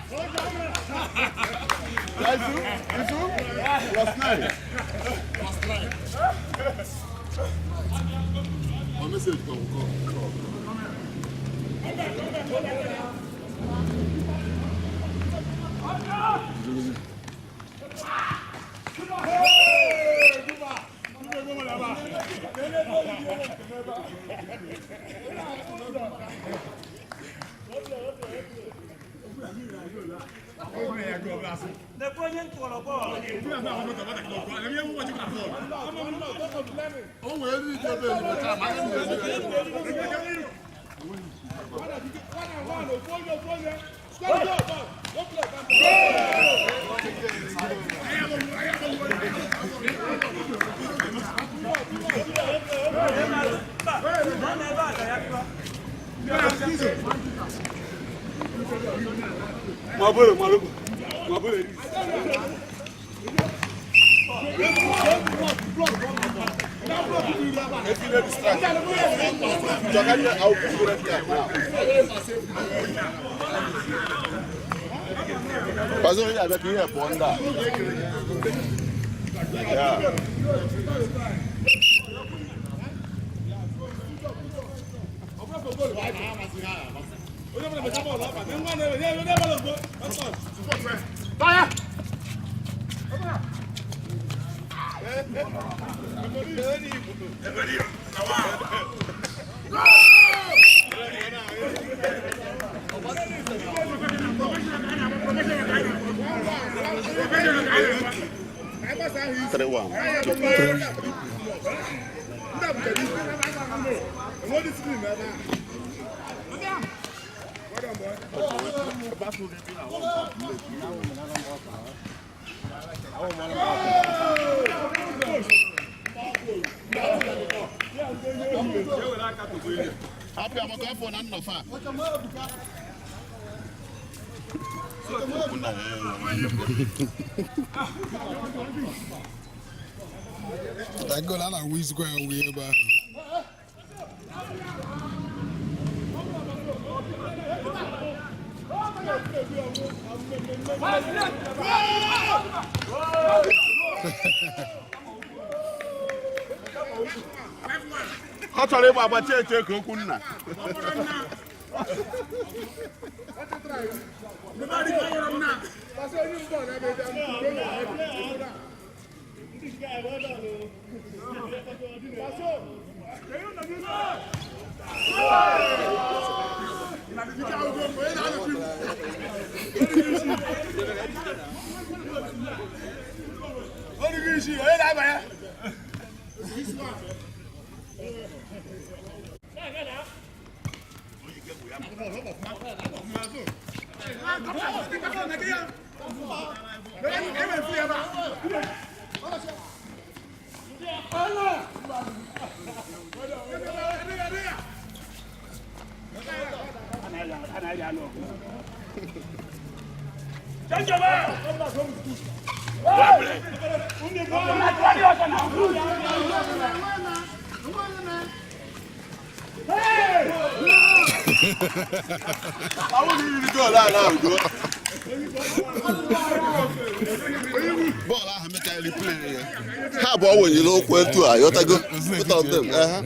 Isu, Isu, +9. Ọ message ka ọ call. O nwere ndị ike ebe enyemaka ma anyị na-eme. If you distract, I will give you red card now. Pastor, onye abịa ka ihe pụọ ndị a. Yeah. 3-1. Hapụ ya maka afọ na nnọfa. Goal a na-awụ izikwa ya wee ebe ahụ. Ọ chọrọ ịgba agba chee chee ka okwu nna. Ọ bụrụ na iriri goolu a na ugo. Bọọlụ ahụ mechara replay ya. Ha abụọ wenyere ụkwụ etu a, yọtago. Both of them. Ehe.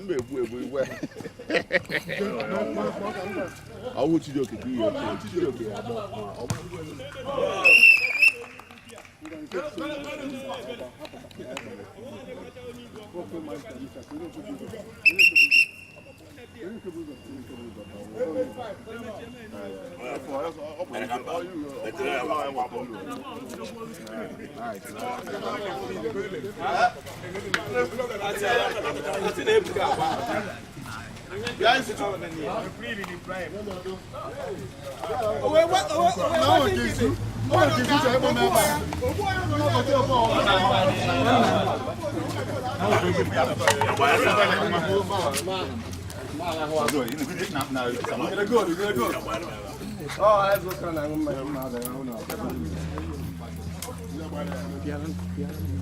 Mba egbu egbu igwe. Ọwụ Chijioke ka ihe Chijioke ya agba.